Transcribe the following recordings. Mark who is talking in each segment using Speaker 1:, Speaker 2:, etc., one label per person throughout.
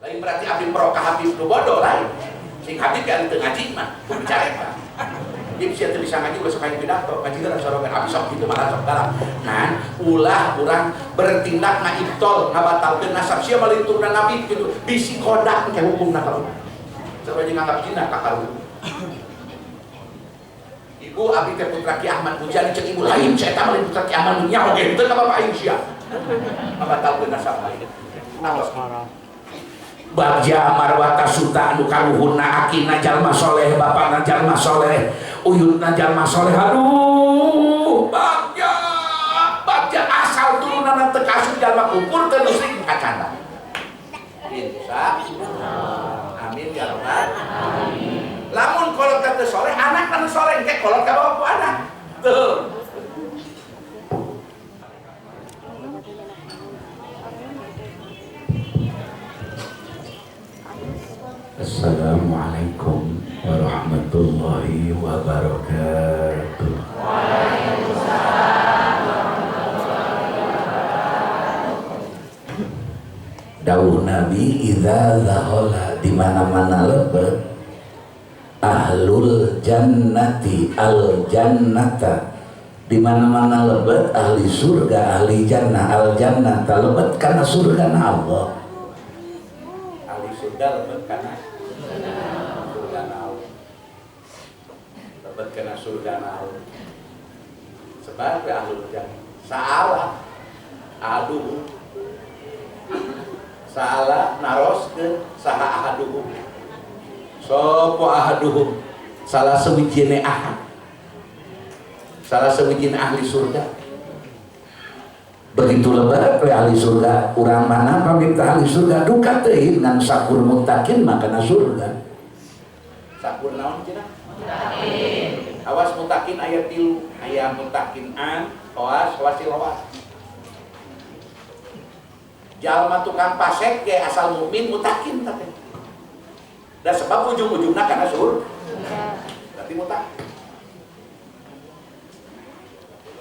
Speaker 1: Lain berarti abdi pro ka Habib nu bodoh lain. Sing Habib kan teu ngaji mah, kudu dicareka. Dia bisa teu bisa ngaji ulah sok hayang pidato, ngaji heula sorogan abdi sok kitu malah sok galak. Nah, ulah urang bertindak ngaibtol, ngabatalkeun nasab sia mah lain turunan Nabi kitu. Bisi kodak ke hukumna ka urang. Sarua jeung nganggap zina ka karuhun. Ibu abdi teh putra Ki Ahmad Muzani ceuk ibu lain, saya mah lain putra Ki Ahmad nu nyaho ge teu ka bapak aing sia. Ngabatalkeun nasab aing.
Speaker 2: Bagja Marwata Suta anu kaluhurna akina jalma soleh, bapakna jalma soleh, uyutna jalma soleh. Aduh, bagja, bagja asal turunan teu kaasup jalma kufur teu musyrik kacanda.
Speaker 1: Insya Amin ya rabbal alamin. Lamun kolot ka teu soleh, anak anu soleh engke kolot ka bawa ku anak. Tuh.
Speaker 2: Assalamualaikum warahmatullahi wabarakatuh.
Speaker 3: Waalaikumsalam warahmatullahi wabarakatuh.
Speaker 2: Dawuh Nabi idza zahala di mana-mana lebet ahlul jannati al jannata, di mana-mana lebet ahli surga ahli jannah al jannata lebet karena surga na Allah.
Speaker 1: Ahli surga lebet karena surga na Allah. Lebet karena surga na Allah. Sebab ahlul jannah salah aduh salah naroskeun saha ahaduhum sapa ahaduhum salah sawijine ahad salah sawijine ahli surga.
Speaker 2: Begitu lebat we ahli surga urang mana pamita ahli surga duka teuing ngan sakur mutakin makana surga.
Speaker 1: Sakur naon cenah? Mutakin. Awas mutakin aya tilu, aya mutakin an, awas wasil awas. Jalma tukang pasek ge asal mukmin mutakin teh. Da sebab ujung-ujungna kana surga. Berarti mutakin.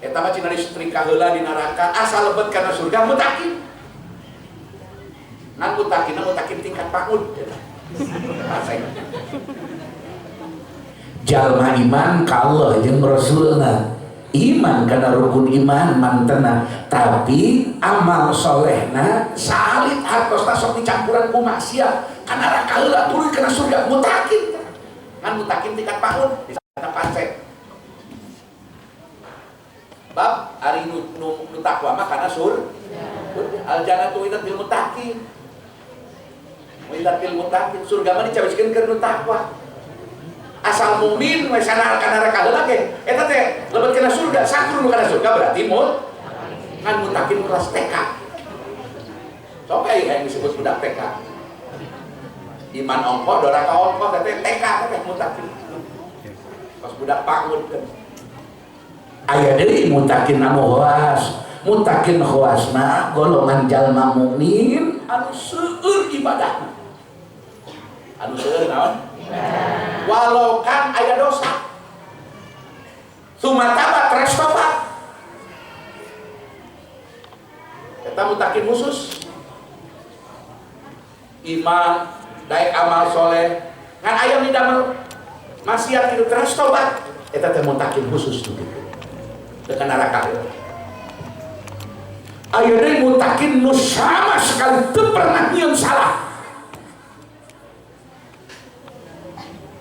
Speaker 1: Eta mah cenah disetrika heula di neraka asal lebet kana surga mutakin. Ngan mutakinna mutakin tingkat PAUD eta. Pasek.
Speaker 2: Jalma iman ka Allah jeung Rasulna. Iman kana rukun iman mantena, tapi amal solehna salit hartosna sok dicampuran ku maksiat kana neraka heula tuluy kana surga mutakin.
Speaker 1: Ngan mutakin tingkat PAUD disana pasek. Bab ari nu takwa mah kana surga. Al jannatu uiddat lil muttaqin. Uiddat lil muttaqin, surga mah dicawiskeun keur nu takwa. Asal mukmin we sana kana neraka heula ge eta teh lebet kana surga, sakur nu kana surga berarti mut ngan mutakin kelas TK. Sok aya yang disebut budak TK. Iman ongkoh doraka ongkoh teh TK teh mutakin. Pas budak PAUD kan.
Speaker 2: Aya deui mutakin anu khawas. Mutakin khawas mah golongan jalma mukmin
Speaker 1: anu seueur ibadahna. Anu seueur naon? Walau kan aya dosa. Sumataba teres tobat. Eta mutakin khusus. Iman, daek amal soleh, ngan aya midamel maksiat kitu teres tobat. Eta teh mutakin khusus nu kitu. Teu ka neraka.
Speaker 2: Aya deui mutakin nu sama sekali teu pernah nyieun salah.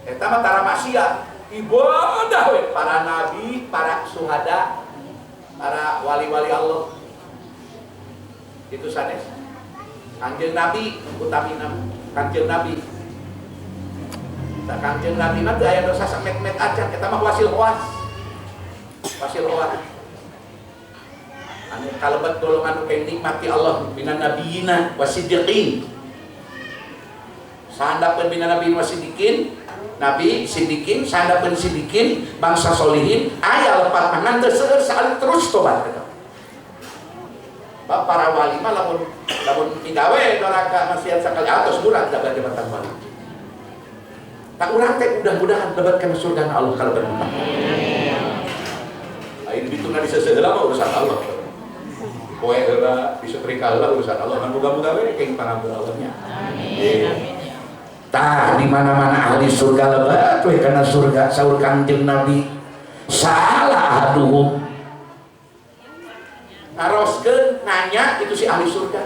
Speaker 1: Eta mah tara maksiat, ibadah we para nabi, para suhada, para wali-wali Allah. Itu sanes. Kanjeng Nabi utamina Kanjeng Nabi. Da Kanjeng Nabi mah teu aya dosa samet-met acan, eta mah wasil khawas. Wasil khawas. Anu kalebet golongan nu nikmati Allah minan nabiyina wasiddiqin. Sahandapeun minan nabiyyin wasiddiqin, nabi sidikin, sahandapeun sidikin, bangsa solihin, aya lepat tangan teu seueur sakali terus tobat eta. Bab para wali mah lamun migawe doraka maksiat sakali atos murah dapat jabatan wali. Tak urang teh mudah-mudahan lebat kana surga Allah kalau bermanfaat. Lain dituna diseuseheula mah urusan Allah. Poe heula disetrika heula urusan Allah kan moga-moga we keng pangampura Allah nya.
Speaker 3: Amin. Amin.
Speaker 2: Tah di mana-mana ahli surga lebat we kana surga saur Kangjeng Nabi. Salah aduhum.
Speaker 1: Naroskeun nanya itu si ahli surga.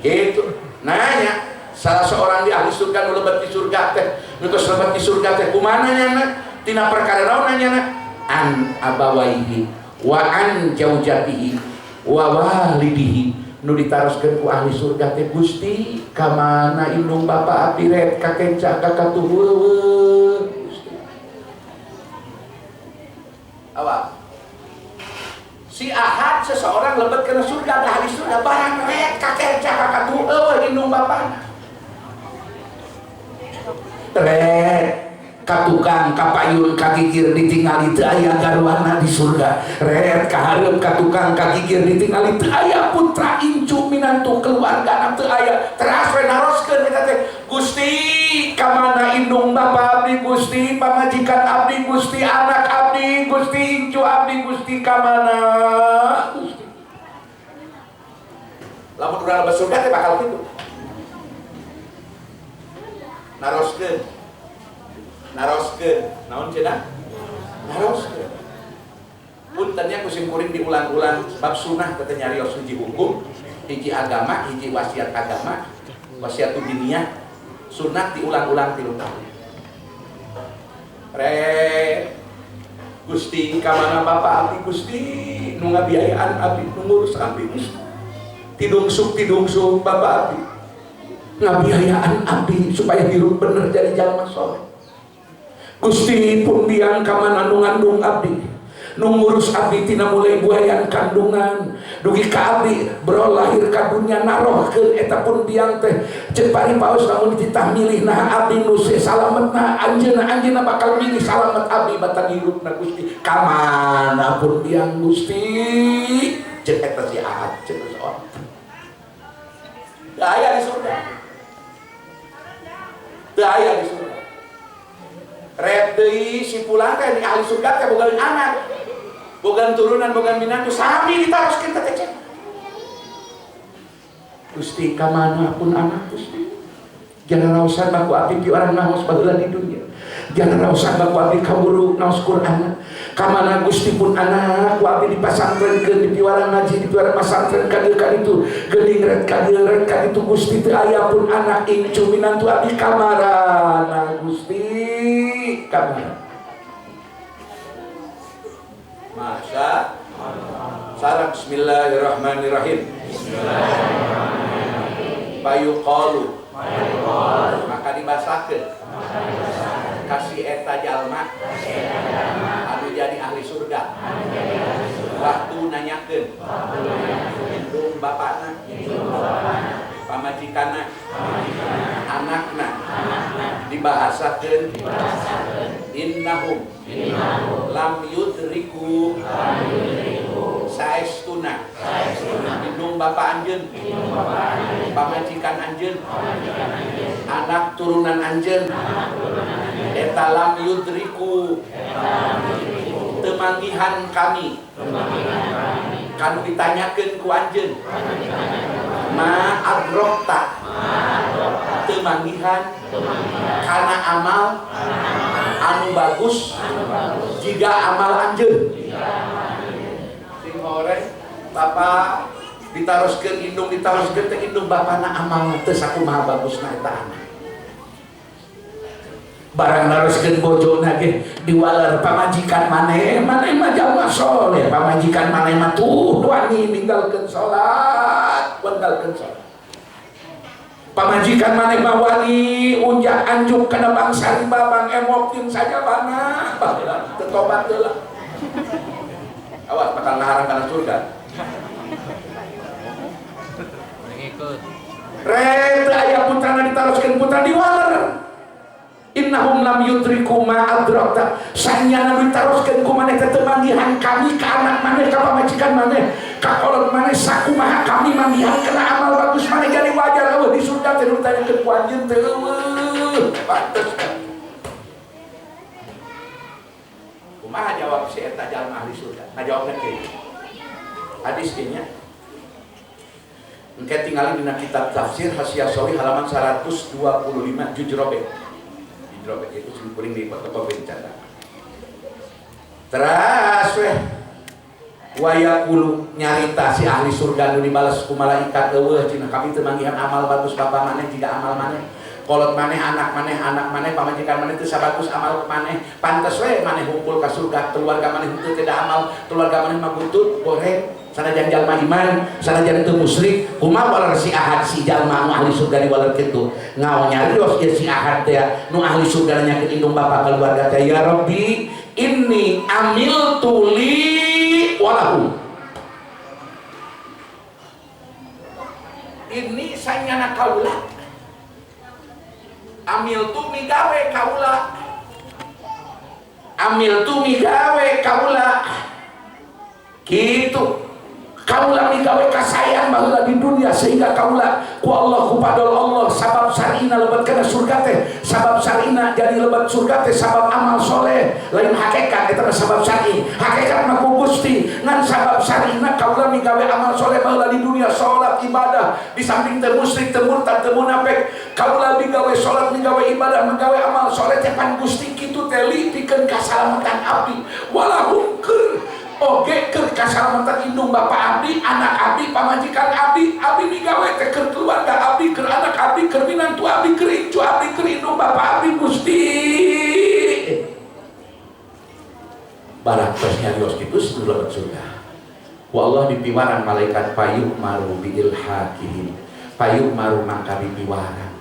Speaker 1: Gitu. Nanya salah seorang di ahli surga nu lebet di surga teh, nu tos lebet di surga teh kumaha nanyana? Tina perkara naon nanyana?
Speaker 2: An abawaihi wa an jaujatihi wa walidihi. Nu ditaroskeun ku ahli surga teh Gusti ka mana indung bapa abdi ret ka kenca ka katuheueuh Gusti.
Speaker 1: Awas. Si ahad seseorang lebet kana surga ada ahli surga barang ret ka kenca ka katuheueuh indung bapana.
Speaker 2: Ret ka tukang ka payun ka gigir ditingali teu aya garwana di surga. Ret ka hareup ka tukang ka gigir ditingali teu aya putra incu minantu keluargana teu aya.
Speaker 1: Teras we naroskeun eta teh Gusti
Speaker 2: ka mana indung bapa abdi Gusti, pamajikan abdi Gusti, anak abdi Gusti, incu abdi Gusti ka mana Gusti.
Speaker 1: Lamun urang lebet surga teh bakal kitu. Naroskeun. Naroskeun, naon cenah? Naroskeun. Puntennya ku simkuring diulang-ulang sebab sunah teh nyarios hiji hukum, hiji agama, hiji wasiat agama, wasiat diniyah, sunah diulang-ulang 3 kali. Re Gusti ka mana bapa abdi Gusti, nu ngabiayaan abdi, nu ngurus abdi Gusti. Tidungsuk bapa abdi.
Speaker 2: Ngabiayaan abdi supaya hirup bener jadi jalma soleh. Gusti pun biang ka mana nu ngandung abdi, nu ngurus abdi tina mulai buayan kandungan dugi ka abdi bro lahir ka dunya narohkeun eta pun biang teh ceuk pari paus lamun dititah milih nah abdi nu salametna anjeunna anjeunna bakal milih salamet abdi batan hirupna Gusti ka mana pun biang Gusti ceuk eta si ahad ceuk seorang
Speaker 1: teu aya di surga, teu aya di surga. Ret deui si pulang teh di ahli surga teh boga anak, boga turunan, boga minantu, sami ditaroskeun teh cek.
Speaker 2: Gusti ka mana pun anak Gusti. Jangan raosan baku abdi pi orang naos baheula di dunia. Jangan raosan baku abdi kaburu naos Quran. Ka mana Gusti pun anak ku abdi dipasantrenkeun di piwarang ngaji di piwarang pasantren ka dieu ka ditu. Geuning ret ka dieu ret ka ditu Gusti teu aya pun anak incu minantu abdi kamarana Gusti kamana.
Speaker 1: Masya Allah. Sarang bismillahirrahmanirrahim. Bismillahirrahmanirrahim. Payuqalu. Maka dibasakeun kasih eta jalma anu jadi ahli surga waktu nanyakeun indung bapana pamajikanna anakna dibahasakeun innahum lam yudriku saestuna indung bapa anjeun pamajikan anjeun anak turunan anjeun eta lam yudriku teu manggihan kami kanu ditanyakeun ku anjeun ma adrokta teu manggihan kana amal anu bagus jiga amal anjeun. Sing horeng bapa ditaroskeun indung ditaroskeun teh indung bapana amal teu sakumaha bagusna eta anak.
Speaker 2: Barang naroskeun bojona ge diwaler pamajikan maneh maneh mah jalma soleh pamajikan maneh mah tuh wani ninggalkeun salat ninggalkeun salat pamajikan maneh mah wani unjak anjuk kana bangsa riba bang emok jeung sajabana baheula teu tobat heula.
Speaker 1: Awas bakal ngaharang kana surga.
Speaker 3: Ngikut.
Speaker 2: Ret aya putrana ditaroskeun putra diwaler. Innahum lam yudriku ma adrakta. Sanyana ditaroskeun ku maneh teh teu manggihan kami ka anak maneh ka pamajikan maneh ka kolot maneh sakumaha kami manggihan kana amal bagus maneh jadi wajar eueuh di surga teh nu ditanyakeun ku anjeun teh eueuh
Speaker 1: pantes. Kumaha jawab si eta jalma ahli surga? Ngajawabna kieu. Hadis kieu nya. Engke tingali dina kitab tafsir Hasyiah Shawi halaman 125 jujrobe. Jujrobe itu sing kuring di fotokopi dicatat. Teras weh wayaqulu nyarita si ahli surga nu dibales ku malaikat eueuh cenah kami teu manggihan amal bagus bapa maneh jiga amal maneh. Kolot maneh anak maneh anak maneh pamajikan maneh teu sabagus amal maneh. Pantes we maneh humpul ka surga keluarga maneh henteu teu amal keluarga maneh mah butut goreng. Sanajan jalma iman, sanajan teu musyrik, kumaha waler si Ahad si jalma nu ahli surga diwaler kitu. Ngao nyarios ieu si Ahad teh nu ahli surga nanyakeun indung bapa keluarga teh ya Rabbi, inni amiltu li walahu. Ini sanyana kaula. Amiltu migawe kaula. Amiltu migawe kaula. Kitu. Kaula migawe kasayan baheula di dunia sehingga kaula ku Allah ku padol Allah sabab sarina lebat kana surga teh sabab sarina jadi lebat surga teh sabab amal soleh lain hakikat eta mah sabab syar'i hakikat mah ku Gusti ngan sabab sarina kaula migawe amal soleh baheula di dunia salat ibadah di samping teu musyrik teu murtad teu munafik kaula migawe salat migawe ibadah migawe amal soleh teh pan Gusti kitu teh li pikeun kasalamatan abdi walahum keur oge keur kasalamatan indung bapa abdi, anak abdi, pamajikan abdi, abdi migawe teh keur keluarga abdi, keur anak abdi, keur minantu abdi, keur incu abdi, keur indung bapa abdi Gusti. Barang tos nyarios kitu sebelum lebet surga. Wa Allah dipiwaran malaikat payuk maru biilhaqihim. Payuk maru mangka dipiwaran.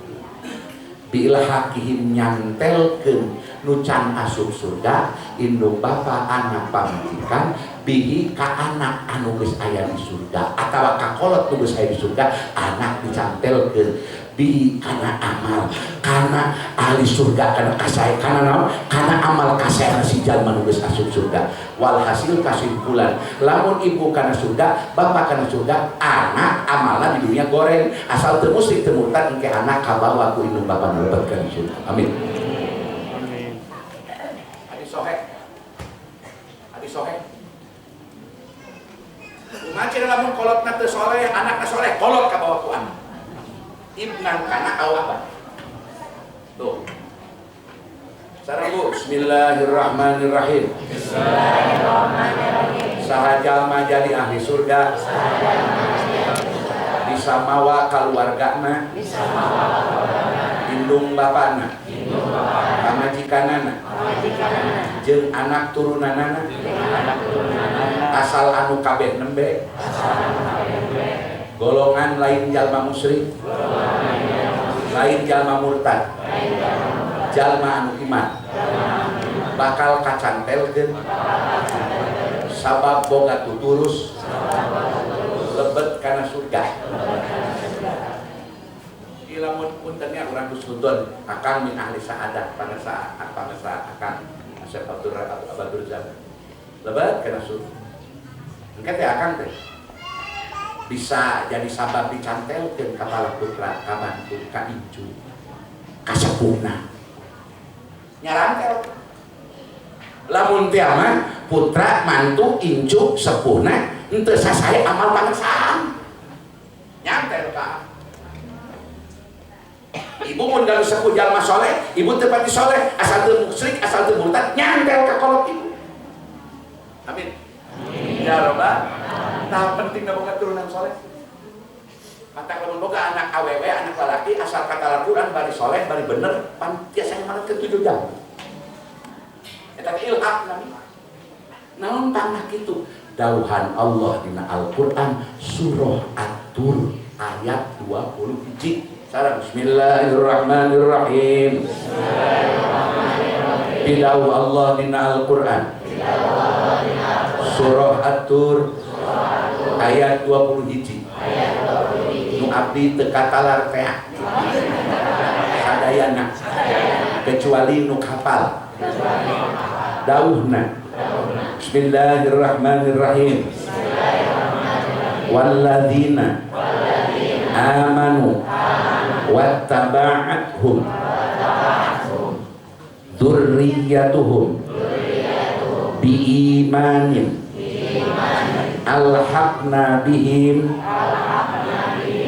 Speaker 1: Biilhaqihim nyantelkeun nu can asup surga indung bapa anak pamajikan bihi ka anak anu geus aya di surga atawa ka kolot nu geus aya di surga anak dicantelkeun bihi kana amal kana ahli surga kana kasae kana naon kana amal kasae si jalma nu geus asup surga walhasil kasimpulan lamun ibu kana surga bapak kana surga anak amalna di dunia goreng asal teu musyrik teu murtad engke anak kabawa ku indung bapa nu lebet kana surga amin. Hadis soheh. Kumaha cenah lamun kolotna teu soleh, anakna soleh, kolot kabawa ku anak. Ibnan kana au apa? Tuh. Sareng Bu, bismillahirrahmanirrahim. Bismillahirrahmanirrahim. Saha jalma jadi ahli surga. Bisa mawa kaluargana, bisa mawa kaluargana. Indung bapana, indung bapana. Pamajikanana, pamajikanana. Jeung anak turunanana, asal anu kabeh nembe, golongan lain jalma musyrik, lain jalma murtad, jalma anu iman, bakal kacantelkeun sabab boga tuturus lebet kana surga. Lamun puntennya urang husnudon akang min ahli sa'adah pangesa akang Asep Abdur Zaman lebat kana surga. Engke teh akang teh bisa jadi sabab dicantelkeun ka pala putra ka mantu ka incu ka sepuhna nyarantel. Lamun teh mah putra mantu incu sepuhna henteu sasae amal pangesaan nyantel ka ibu mun gaduh sepuh jalma soleh, ibu teu pati soleh, asal teu musyrik, asal teu murtad, nyantel ka kolot ibu. Amin. Ya robbal. Tah pentingna boga turunan soleh. Matak lamun boga anak awewe, anak lalaki asal kata Al-Qur'an bari soleh, bari bener, pan tiasa ngamalkeun 7 jam. Eta ilham nami. Naon pangna kitu? Dauhan Allah dina Al-Qur'an surah At-Tur ayat 20. Sareng bismillahirrahmanirrahim. Bismillahirrahmanirrahim. Bidau Allah dina Al-Qur'an. Surah At-Tur ayat 20. Nu abdi teu katalar teh. Sadayana. Kecuali nu hafal. Dauhna. Bismillahirrahmanirrahim. Walladzina amanu wattaba'athum dzurriyyatuhum biimanin alhaqna bihim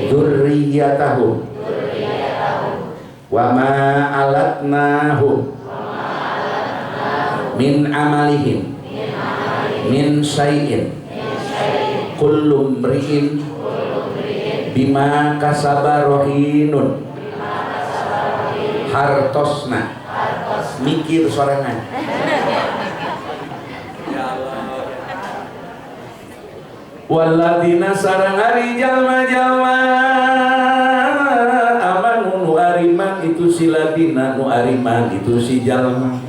Speaker 2: Dzurriyyatahum wa ma alatnahum min amalihim min syai'in kullu mri'in bima kasaba rahinun. Hartosna mikir sorangan. Waladina sarang ari jalma-jalma amanu nu ariman itu si ladina nu ariman itu si jalma.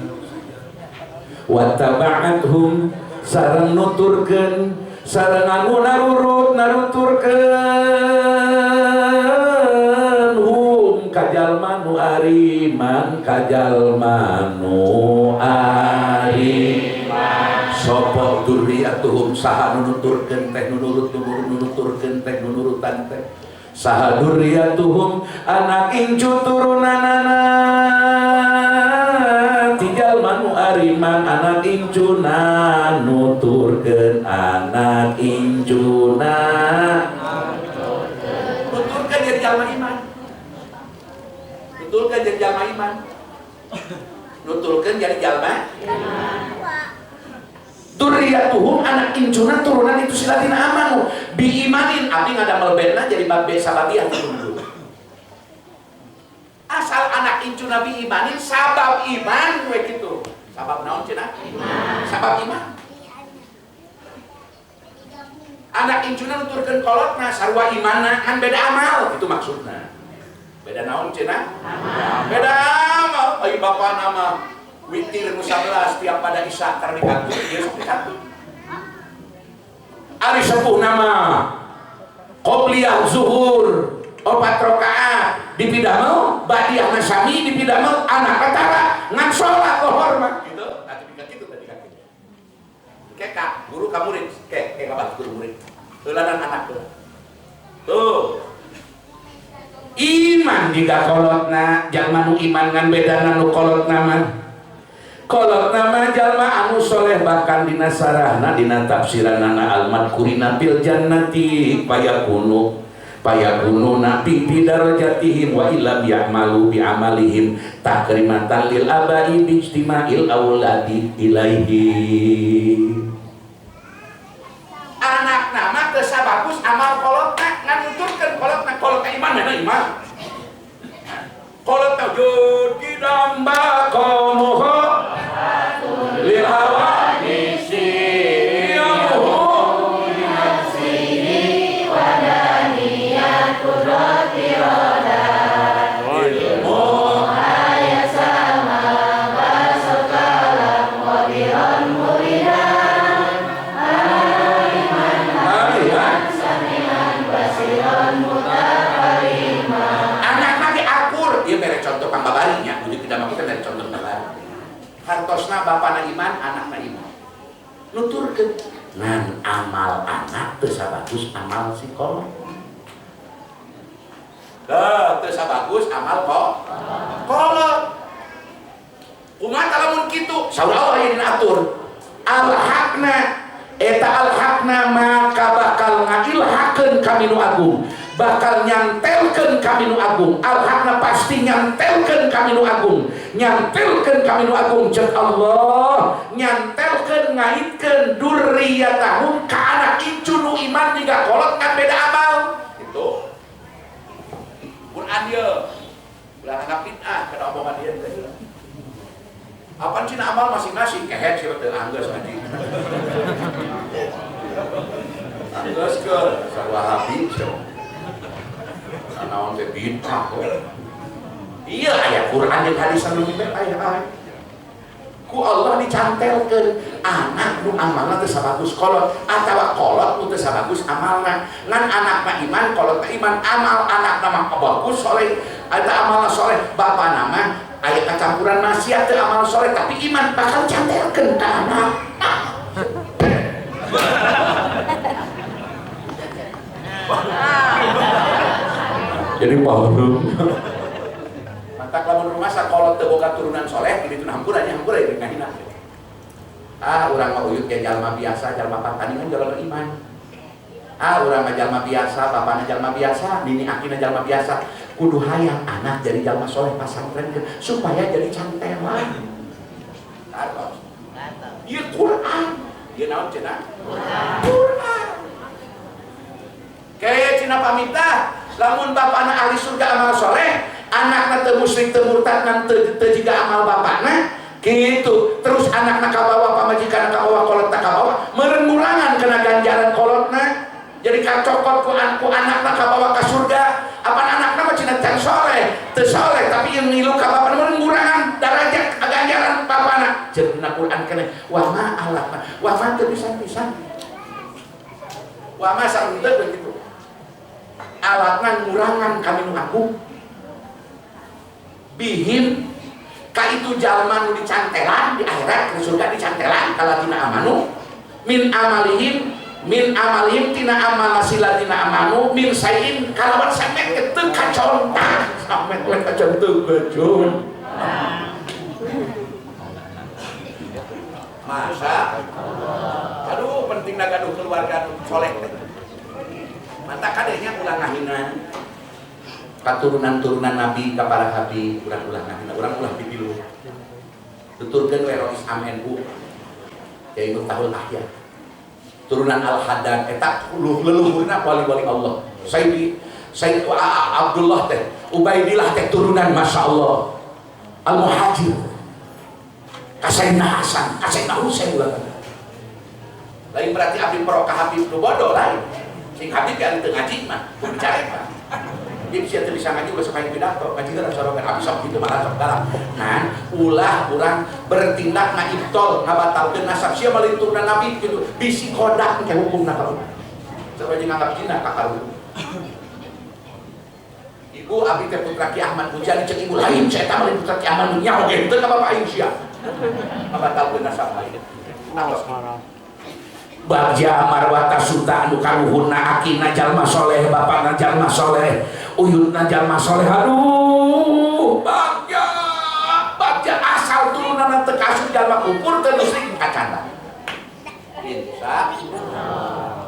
Speaker 2: Wattaba'athum sareng nuturkeun sareng anu narurut naruturkeun hum ka jalma nu ariman ka jalma nu ariman. Sopo dzurriyyatuhum saha nu nuturkeun teh nu nurut nuturkeun teh nu nurutan teh saha dzurriyyatuhum anak incu turunanana ti jalma nu ariman anak incuna nuturkeun anak incuna
Speaker 1: nuturkeun jadi jalma iman, nuturkeun jadi jalma iman, nuturkeun jadi jalma iman.
Speaker 2: Dzurriyyatuhum anak incuna turunan itu silatina amanu bi imanin abdi ngadamel bedna jadi babe sababiah dulu.
Speaker 1: Asal anak incuna bi imanin sabab iman we kitu. Sabab naon cenah? Iman. Sabab iman. Anak incuna nuturkeun kolotna sarua imanna kan beda amal itu maksudna. Beda naon cenah? Amal. Beda amal. Ai bapana mah witir nu 11 tiap pada isya tar dikantun ieu sok dikantun.
Speaker 2: Ari sepuh nama qobliyah zuhur 4 rakaat dipidamel badiah sami dipidamel anak tara ngan salat hormat
Speaker 1: gitu. Nah tapi kitu tadi kaki. Ke ka guru ka murid, ke ke ka guru murid. Heulanan anak tuh. Tuh.
Speaker 2: Iman jiga kolotna jalma nu iman ngan bedana nu kolotna mah. Kolot nama jalma anu soleh bahkan dina sarahna dina tafsiranana almadkurina fil jannati payakunu payakunu nabi fi darajatihim wa illam ya'malu bi amalihim takrimatan lil abai bi ijtima'il auladi ilaihi.
Speaker 1: Anak nama teu sabagus amal kolotna ngan nuturkeun kolotna kolotna iman mana iman.
Speaker 2: Kolotna jadi damba komoho lil hawa
Speaker 1: Hartosna bapana iman, anakna iman.
Speaker 2: Nuturkeun ngan amal anak teu sabagus amal si kolot.
Speaker 1: Teu teu sabagus amal kok. Kolot. Kumaha lamun kitu?
Speaker 2: Saur Allah ieu dina atur. Alhaqna eta alhaqna maka bakal ngailhakeun kami nu agung. Bakal nyantelkeun kami nu agung. Alhaqna pasti nyantelkeun kami nu agung. Nyantelkeun kami nu agung ceuk Allah, nyantelkeun ngaitkeun dzurriyyatahum ka anak incu nu iman jiga kolot kan beda amal.
Speaker 1: Gitu. Quran ieu. Ulah anggap bid'ah kana omongan ieu teh. Apaan cina amal masing-masing kehet sia teu anggeus ngaji. Anggeus keur sarua habis. Naon teh bid'ah.
Speaker 2: Iya aya Quran jeung hadis anu nyebet aya aya. Ku Allah dicantelkeun anak nu amalna teu sabagus kolot atawa kolot nu teu sabagus amalna. Ngan anak mah iman, kolot mah iman, amal anakna mah bagus soleh, eta amalna soleh, bapana mah aya kacampuran maksiat teu amal soleh tapi iman bakal cantelkeun ka anak. Jadi paham.
Speaker 1: Mantak lamun rumah sakolot teu boga turunan soleh kitu hampura nya hampura ieu ngahina. Ah urang mah uyut ge jalma biasa, jalma patandingan jalma iman.
Speaker 2: Ah, urang mah jalma biasa, bapana jalma biasa, nini akina jalma biasa. Kudu hayang anak jadi jalma soleh pasantren supaya jadi cantelan. Atos. Ieu Quran. Ieu naon cenah? Quran. Quran. Kayak cenah pamitah, lamun bapana ahli surga amal soleh, anakna teu musyrik teu murtad ngan teu jiga amal bapana, gitu. Terus anakna kabawa pamajikanna kabawa kolotna kabawa, meureun ngurangan kena ganjaran kolotna. Jadi kacokot ku anakna kabawa ka surga. Apan anakna mah cenah can soleh, teu soleh tapi yang ngilu ka bapana meureun ngurangan darajat ganjaran bapana. Cenah Quran keneh wa ma alatna, wa ma teu pisan-pisan. Wa ma sareng begitu. Alatna ngurangan kami nu agung. Bihim ka itu jalma nu dicantelan di akhirat ke surga dicantelan kalatina amanu min amalihim tina amal silatina amanu min sayin kalawan samet teu kacontak samet we kacontek bejun
Speaker 1: Masa aduh pentingna gaduh keluarga nu soleh teh mata kadenya ulah ngahina
Speaker 2: katurunan-turunan nabi ka para habib urang ulah ngahina urang ulah pipilu tuturkeun we Rois Am NU Kiai Miftahul Ahya turunan Al-Haddad eta leluhurna wali-wali Allah Sayyid Abdullah teh Ubaidillah teh turunan Masya Allah Al-Muhajir ka Sayyidina Hasan ka Sayyidina Husain ulah
Speaker 1: lain berarti abdi pro ka habib nu bodoh lain sing habib kan teu ngaji mah kudu bicara dia bisa teu bisa ngaji ulah sok hayang pidato ngaji teh sorogan abdi sok kitu malah sok galak nah ulah urang bertindak ngaibtol ngabatalkeun nasab sia mah turunan nabi kitu bisi kodak ke hukumna ka urang sarua jeung nganggap zina ka karuhun ibu abdi teh putra Ki Ahmad Mujani ceuk ibu lain sia eta mah putra Ki Ahmad nu nyaho ge teu ka bapak aing sia ngabatalkeun nasab aing.
Speaker 2: Bagja Marwata Suta anu karuhunna akina jalma soleh bapana jalma soleh uyutna jalma soleh aduh bagja bagja asal turunanna teu kaasup jalma kufur teu musyrik kacanda
Speaker 1: insya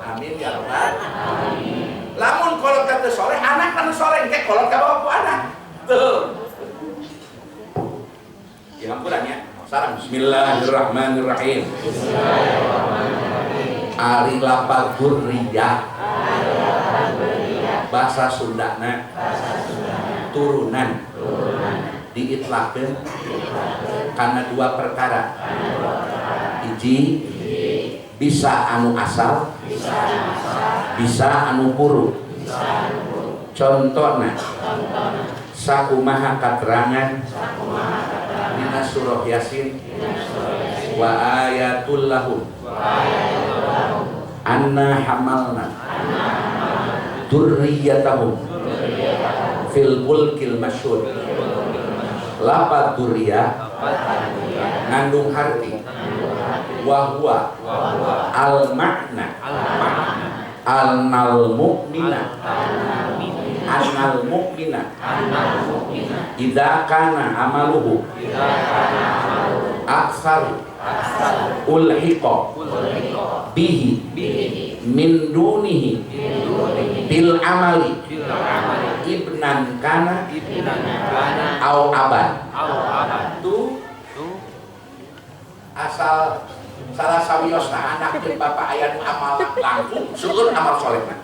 Speaker 1: amin ya rabbal alamin lamun kolot ka teu soleh anak anu soleh engke kolot ka bawa ku anak tuh ya hampuran ya sarang
Speaker 2: bismillahirrahmanirrahim. Ari lapar dzurriyah bahasa Sundana turunan diitlakeun karena dua perkara hiji bisa anu asal bisa anu puru contohna sakumaha katerangan dina surah Yasin wa ayatul lahum anna hamalna dzurriyyatahum fil fulkil masyhur lapat dzurriyyah ngandung harti wa huwa al makna al nal mu'mina annal mu'mina idza kana amaluhu aktsaru ulhiqa bihi min dunihi bil amali ibnan kana au aban
Speaker 1: tu asal salah sawiosna anak jeung bapak aya nu amal langkung seueur amal solehna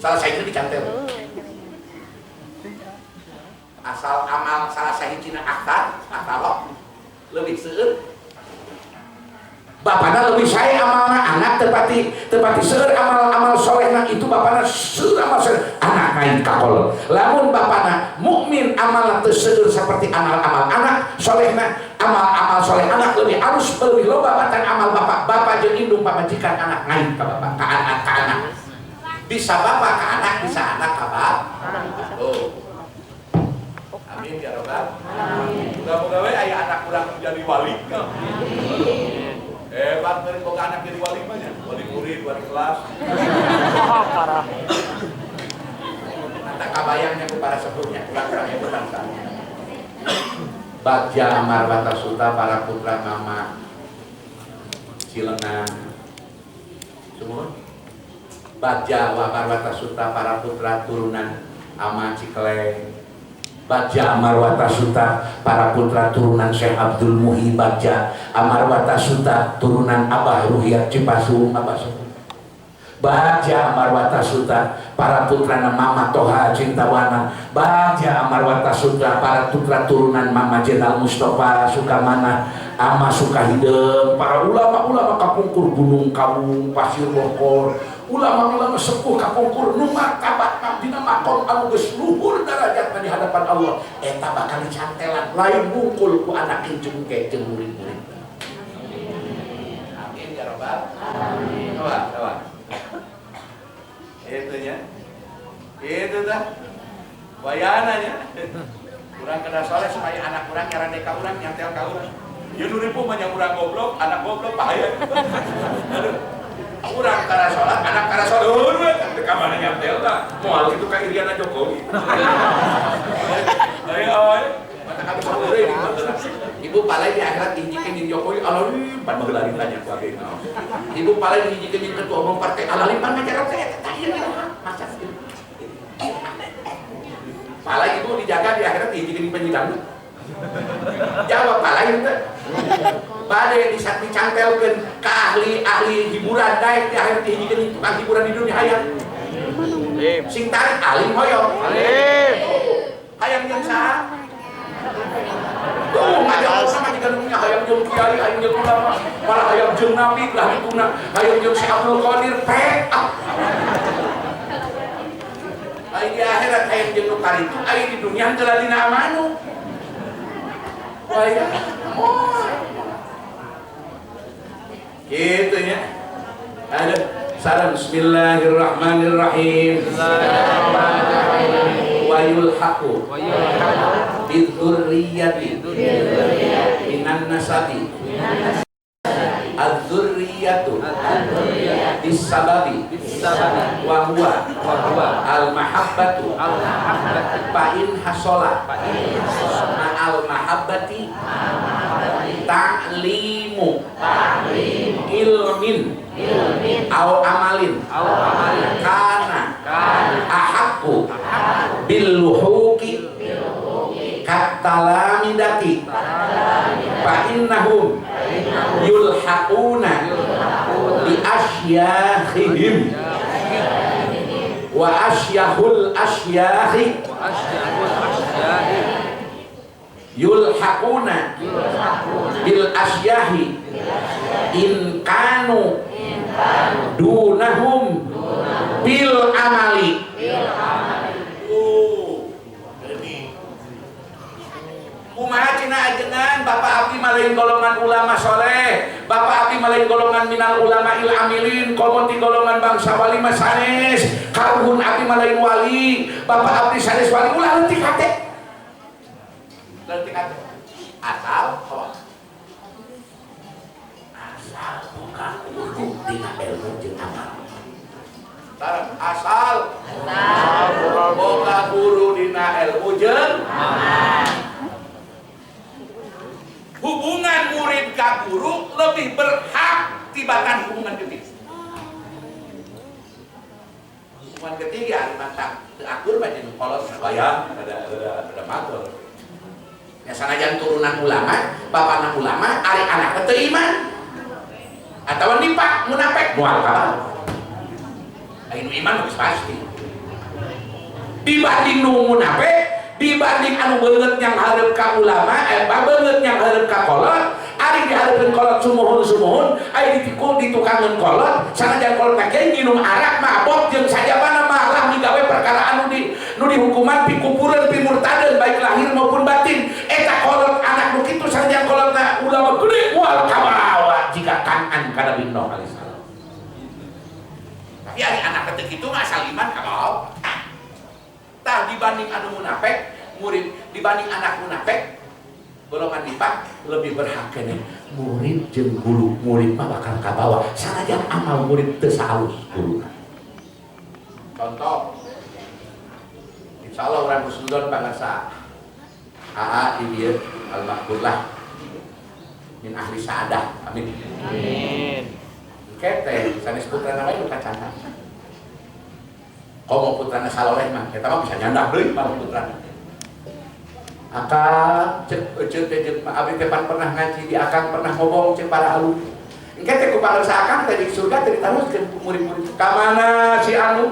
Speaker 1: salah sahijina dicantel asal amal salah sahijina aktar atalok leuwih seueur
Speaker 2: bapana lebih saya amalna anak tepati seueur amal-amal solehna itu bapana seueur amal soleh anak naik ka kolot lamun bapana mukmin amalna teu seueur seperti amal-amal anak solehna amal-amal soleh anak lebih alus lebih loba batan amal bapak bapak jeung indung pamajikan anak naik ka bapak ka anak ka anak
Speaker 1: bisa bapak ka anak bisa anak ka bapak oh amin ya rabbal alamin muga-muga we aya anak urang jadi wali. Hebat meureun boga anak jadi wali mah nya, wali murid, wali kelas.
Speaker 3: Parah.
Speaker 1: Mata kabayangnya ku para sepuhnya, kurang-kurang hebat bangsa.
Speaker 2: Bagja Marwata Suta para putra mama Cilengan. Semua Bagja wa Marwata Suta para putra turunan Ama Cikeleng. Bagja Amarwata Suta para putra turunan Syekh Abdul Muhi. Bagja Amarwata Suta turunan Abah Ruhiyat Cipasung Abah Suta. Bagja Amarwata Suta para putrana Mama Toha Cintawana. Bagja Amarwata Suta para putra turunan Mama Jenal Mustafa Sukamana Ama Sukahideng. Para ulama-ulama kapungkur Gunung Kawung Pasir Bokor, ulama-ulama sepuh kapungkur nu martabat dina makom anu geus luhur darajatna di hadapan Allah, eta bakal dicantelan lain mungkul ku anak incu engke jeung murid-murid.
Speaker 1: Amin ya rabbal alamin. Coba, coba. Itu nya. Itu dah. Wayana nya. Urang kena soleh supaya anak urang nyarande ka urang nyantel ka urang. Ya nu ripuh mah urang goblok, anak goblok bahaya. Aduh. Urang kara salat, anak kara salat. Eueuh, teh ka mana nyantel tah? Moal kitu ka Iriana Jokowi. Ayo oi. Mata kami saureuy di baheula. Ibu palai di akhirat dihijikeun jeung Jokowi, alalim pan baheula ditanya ku abdi naon. Ibu palai dihijikeun jeung ketua umum partai, alalim pan ngajarot teh eta ieu masa kieu. Palai ibu dijaga di akhirat dihijikeun jeung penyi dangdut. Jawab palai teh. Bade dicantelkeun ka ahli-ahli hiburan daek di akhirat dihijikeun tukang hiburan di dunia hayang. Sing tarik alim hoyong. Alim. Hayang jeung saha? Tuh ngajak sama jiga nu hayang jeung kiai, hayang jeung ulama, malah hayang jeung nabi lah dituna, hayang jeung Syekh Abdul Qadir pek. Ai di akhirat hayang jeung nu karitu, ai di dunia henteu ladina amanu. Wah ya. Gitu nya. Aduh, salam bismillahirrahmanirrahim. Bismillahirrahmanirrahim. Wa yulhaqu bidzurriyyati minan nasabi adz-dzurriyyatu bisababi wa huwa al-mahabbatu fa in hasala ma'al mahabbati ta'limu ilmin au amalin kana ahaqqu bil luhuqi katalamidati fa innahum yulhaquna bi asyakhihim wa asyahul asyakhi yulhaquna bil asyahi in kanu dunahum bil amali. Kumaha cina ajengan bapak abdi malain golongan ulama soleh, bapak abdi malain golongan minal ulama il amilin, komo ti golongan bangsa wali mah sanes, karuhun abdi malain wali, bapak abdi sanes wali ulah leutik hate. Leutik hate. Asal asal bukan guru dina ilmu jeung amal. Asal boga guru dina ilmu jeung amal. Hubungan murid ka guru lebih berhak tibatan hubungan ketiga. Hubungan ketiga mantap teu akur mah jeung kolot bayang ada matur. Ya sanajan turunan ulama, bapana ulama, ari anak teu iman. Atawa nipak munafik moal kalah. Ari nu iman geus pasti. Dibanding nu munafik, dibanding anu beungeut yang hareup ka ulama, beungeut yang hareup ka kolot, ari dihareupeun kolot sumuhun-sumuhun, ari ditikung ditukangeun kolot, sanajan kolot teh nginum arak mabok jeung sajabana malah migawe perkara anu di nu dihukuman pikupureun pimurtadeun baik lahir maupun batin. Eta kolot anak nu kitu sanajan kolotna ulama gede moal kabawa jika Kan'an ka Nabi Nuh alaihi salam. Tapi ari anak teh kitu mah asal iman kabawa. Tah dibanding anu munafik, murid dibanding anak munafik, golongan nifak lebih berhak keneh murid jeung guru. Murid mah bakal kabawa sanajan amal murid teu saalus guru. Contoh, insyaallah urang husnudon bangsa AA di dieu al-mahfudlah min ahli saadah. Amin. Amin. Engke teh sanes putrana wae nu kacana. Komo putrana saloleh mah eta mah bisa nyandak deui mah putrana. Akang cek eceut teh jeung abdi teh pan pernah ngaji di akang pernah ngomong cek para alumni. Engke teh ku pangersa akang teh di surga teh ditaroskeun ku murid-murid. Ka mana si anu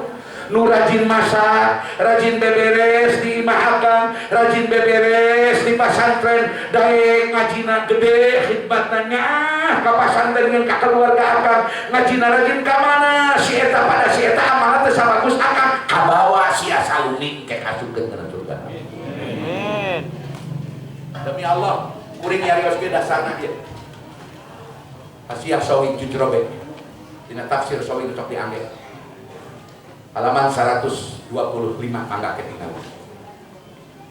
Speaker 1: nu rajin masak, rajin beberes di imah akang, rajin beberes di pasantren, daek ngajina gede khidmatna nyaah ka pasantren jeung ka keluarga akang, ngajina rajin ka mana si eta pada si eta amalna teh sabagus akang, kabawa si asaluni ke kasupkeun kana surga.
Speaker 3: Amin.
Speaker 1: Demi Allah, kuring nyarios ge dasarna ieu. Hasiah Sawi Jujrobe. Dina tafsir Sawi nu sok diangge. Halaman 125 mangga ketinggalan.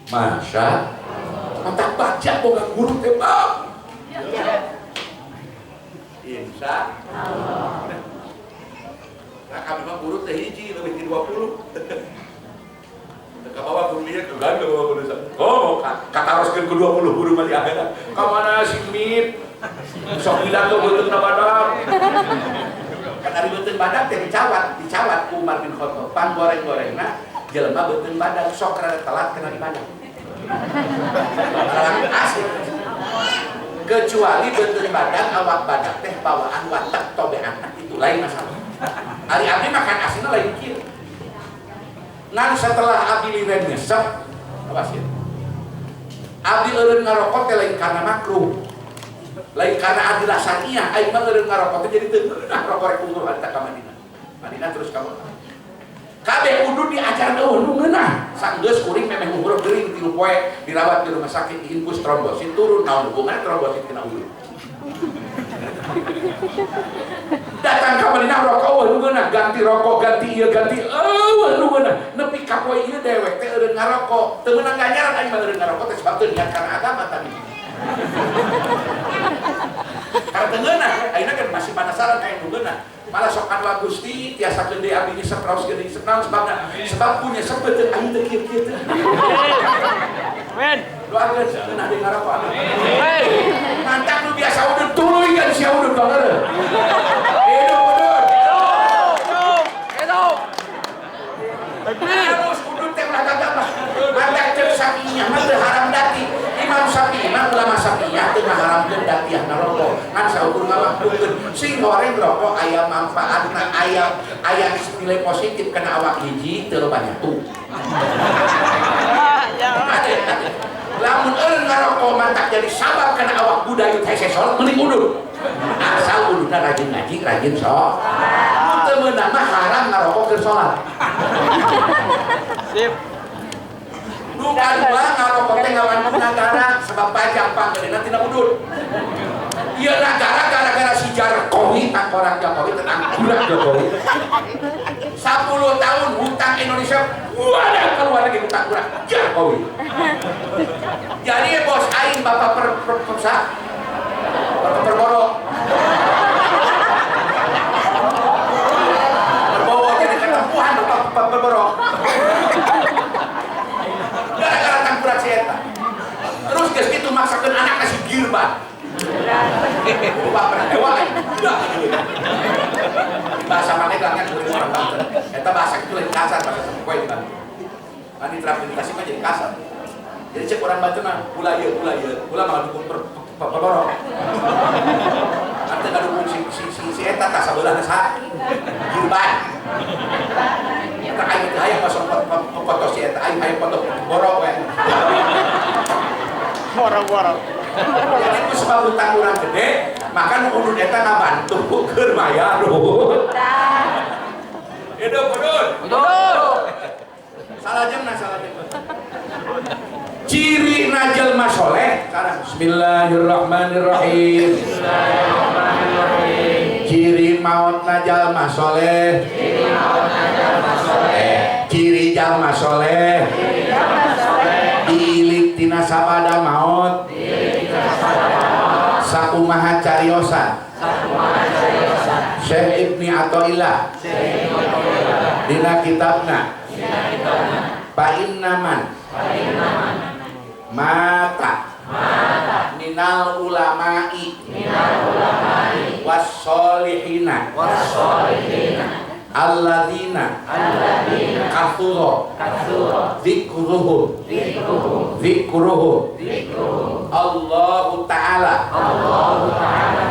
Speaker 1: Masya Allah, baca boga guru teh bang. Insya Allah. Nah kami mah guru teh hiji leuwih ti 20. Teu kabawa guru ieu kegan ka bawa guru. Oh, kataroskeun ku 20 guru mah di akhirat. Ka mana si Mit? Sok pidato beuteungna badak. Kan ari beuteung badak teh dicawat, dicawat ku Umar bin Khattab. Pan goreng-gorengna jelema beuteung badak sok rada telat kena ibadah. Asli. Kecuali beuteung badak awak badak teh bawaan watak tobean itu lain masalah. Ari abdi makan aslina lain kieu. Ngan setelah abdi liren nyesep apa sih? Abdi eureun ngarokok teh lain karena makruh. Lain karena adil syariah, aing mah eureun ngarokok teh jadi teu ngeunah rokok rek umur harita ka Madinah. Madinah terus ka Mekah. Kabeh udud diajar eueuh nu ngeunah. Sanggeus kuring memeh umroh gering 3 poe dirawat di rumah sakit diinfus trombosit turun naon hubunganna trombosit kena udud. Datang ka Madinah rokok eueuh nu ngeunah, ganti rokok, ganti ieu, ganti eueuh nu ngeunah. Nepi ka poe ieu dewek teh eureun ngarokok. Teu meunang ganjaran aing mah eureun ngarokok teh sebab teu niat kana agama tadi. Karena teu ngeunah, ayeuna kan masih penasaran ka nu ngeunah. Malah sok anu Gusti tiasa deui abdi nyesep raos geuning nyesep naon sebabna? Sebab punya nyesep teu aing teu kieu-kieu teh.
Speaker 3: Amin.
Speaker 1: Doakeun ngeunah deui ngarokok. Amin. Mantap nu biasa udud tuluy kan sia udud banget. Hidup udud.
Speaker 3: Hidup. Hidup.
Speaker 1: Harus udud teh ulah gagabah. Mantap ceuk sakinya mah teu haram dati. Imam Syafi'i mah ulama Syafi'iyah teu ngaharamkeun datiah ngarokok. Ngan saukur ngamakruhkeun. Sing goreng rokok aya manfaatna, aya aya nilai positif kana awak hiji teu loba nyatu. Lamun eureun ngarokok mantak jadi sabab kana awak budayut hese salat mending udud. Asal ududna rajin ngaji, rajin sholat. Teu meunang mah haram ngarokok keur salat.
Speaker 3: Sip.
Speaker 1: Nu kadua ngarokok teh ngabantu nagara sebab pajak panggedena tina udud. Ieu nagara gara-gara si Jokowi tangkorak Jokowi tenang budak Jokowi. 10 tahun hutang Indonesia wadah keluar lagi hutang budak Jokowi. Jadi bos aing bapak per Perbowo. Perbowo jadi ketempuhan bapak Perbowo. Gara-gara tangkurak si eta. Terus geus kitu maksakeun anak si Girban. Bapak perdewa budak. Bahasa Pandeglang kan kuring orang Banten. Eta bahasa kitu lain kasar, bahasa sapopoe di Banten. Kan diterapkan mah jadi kasar. Jadi cek orang Banten mah ulah ieu, ulah ieu, ulah mah dukung Perbowo. Artinya ngadukung si eta tah sabeulahna saha? Girban. Eta aing teh hayang masuk foto si eta, aing hayang foto borok we.
Speaker 3: Borok-borok.
Speaker 1: Jadi ku sebab hutang urang gede, maka nu udud eta ngabantu keur mayar hutang. Hidup udud.
Speaker 3: Udud.
Speaker 1: Salah jemna, salah jemna. Ciri jelma soleh. Bismillahirrahmanirrahim. Bismillahirrahmanirrahim. Ciri maut jalma soleh. Ciri maut jalma soleh. Ciri jalma soleh. Ciri jalma soleh. Diilik tina sabada maut. Diilik tina sabada maut. Sakumaha cariosan. Sakumaha cariosan. Syekh Ibni Athaillah. Syekh Ibni Athaillah. Dina kitabna. Dina kitabna. Fa innaman. Fa innaman. Mata minal ulama'i was-solihina
Speaker 2: Alladzina katsura dzikruhum dzikruhum Allahu ta'ala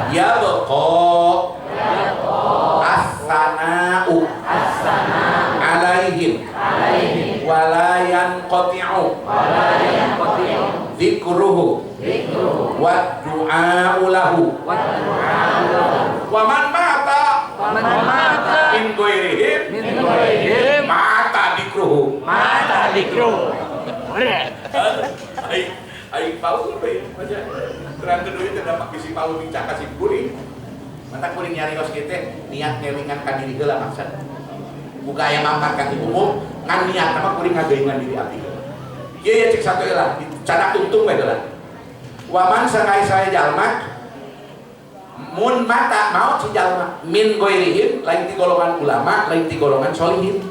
Speaker 2: yabqa as-sana'u alaihim wa la yanqati'u dzikruhu wa du'a'u lahu wa man mata min ghairihim mata dikruhu aing paul we terang kedua teh dapat bisi paul bincang ka si kuring mata kuring nyarios kieu teh niat ngelingan ka diri heula maksud buka aya manfaat ka umum ngan niat mah kuring ngageuingan diri abdi heula ieu ya cek satu heula cadak tungtung we heula waman sangai saya jalma mun mata maut si jalma min ghairihim lain ti golongan ulama lain ti golongan solihin